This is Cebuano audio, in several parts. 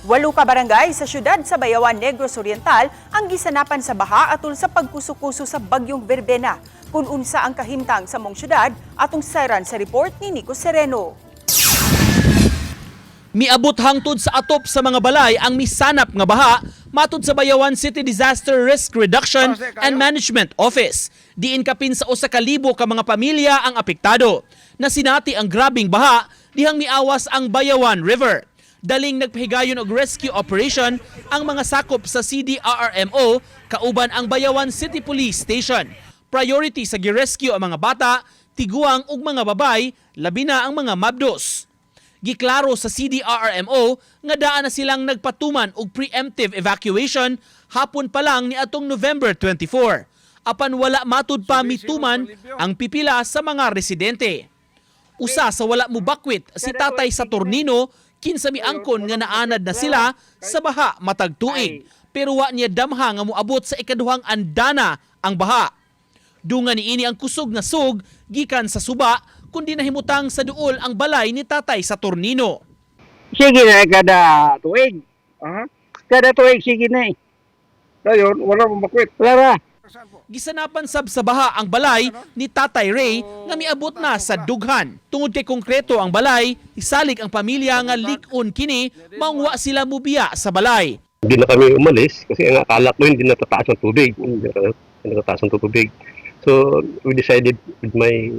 Walo ka barangay sa syudad sa Bayawan, Negros Oriental ang gisanapan sa baha atol sa pagkuso-kuso sa bagyong Verbena. Kung unsa ang kahimtang sa mong syudad, atong sayran sa report ni Nico Sereno. Miabot hangtod sa atop sa mga balay ang misanap nga baha, matud sa Bayawan City Disaster Risk Reduction and Management Office. Diin kapin sa 1,000 ka mga pamilya ang apektado. Nasinati ang grabing baha dihang miawas ang Bayawan River. Daling nagpahigayon og rescue operation ang mga sakop sa CDRRMO kauban ang Bayawan City Police Station. Priority sa gi-rescue ang mga bata, tiguang ug mga babay, labi na ang mga mabdos. Giklaro sa CDRRMO nga daan na silang nagpatuman og preemptive evacuation hapon pa lang ni atong November 24. Apan wala matud pa mituman ang pipila sa mga residente. Usa sa wala mubakwit si Tatay Saturnino, kinsa miangkon nga naanad na sila sa baha matag tuig, pero wa niya damha nga moabot sa ikaduhang andana ang baha. Dungan niini ang kusog nga sug gikan sa suba kundi nahimutang sa duol ang balay ni Tatay Saturnino. Sige na kada tuig. Aha. Kada tuig sige na eh. Dayon, wala mong bakwit. Wala ba? Gisanapan sab sa baha ang balay ni Tatay Ray nga miabot na sa dughan. Tungod kay konkreto ang balay, isalig ang pamilya nga lik-on kini, maong wa sila mubiya sa balay. Hindi na kami umalis kasi ang akala ko hindi natataas ang tubig. Hindi natataas ang tubig. So, we decided with my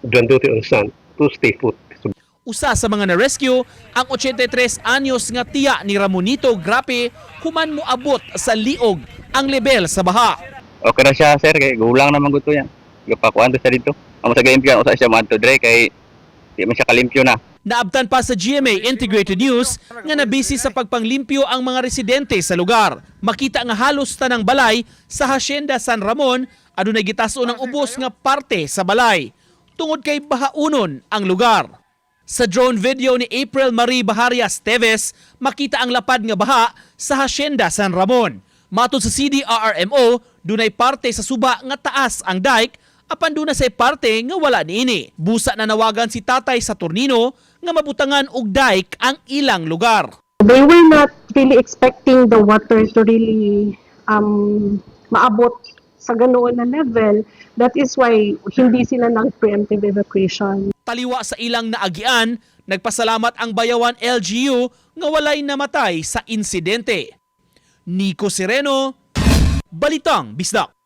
granddaughter and son to stay put. So, Usa sa mga na-rescue ang 83 anyos nga tiya ni Ramonito Grape human moabot sa liog ang level sa baha. Okay ra siya, sir, kay gulang naman gusto yan. Gapakuan to sa dito. Amo sa galimpyo usa siya moadto dre kay di man siya kalimpyo na. Naabtan pa sa GMA Integrated News nga nabisi sa pagpanglimpyo ang mga residente sa lugar. Makita nga halos tanang balay sa Hacienda San Ramon adunay gitaso ng ubos nga parte sa balay tungod kay bahaunon ang lugar. Sa drone video ni April Marie Baharias Teves, makita ang lapad nga baha sa Hacienda San Ramon. Matod sa CDRRMO, dunay parte sa suba nga taas ang dike apan duna say parte nga wala niini. Busa na nawagan si Tatay Saturnino nga mabutangan og dike ang ilang lugar. They were not really expecting the water to really maabot sa ganoon na level. That is why hindi sila nag-preemptive evacuation. Taliwa sa ilang naagian, nagpasalamat ang Bayawan LGU nga walay namatay sa insidente. Nico Sereno, Balitang Bisdak.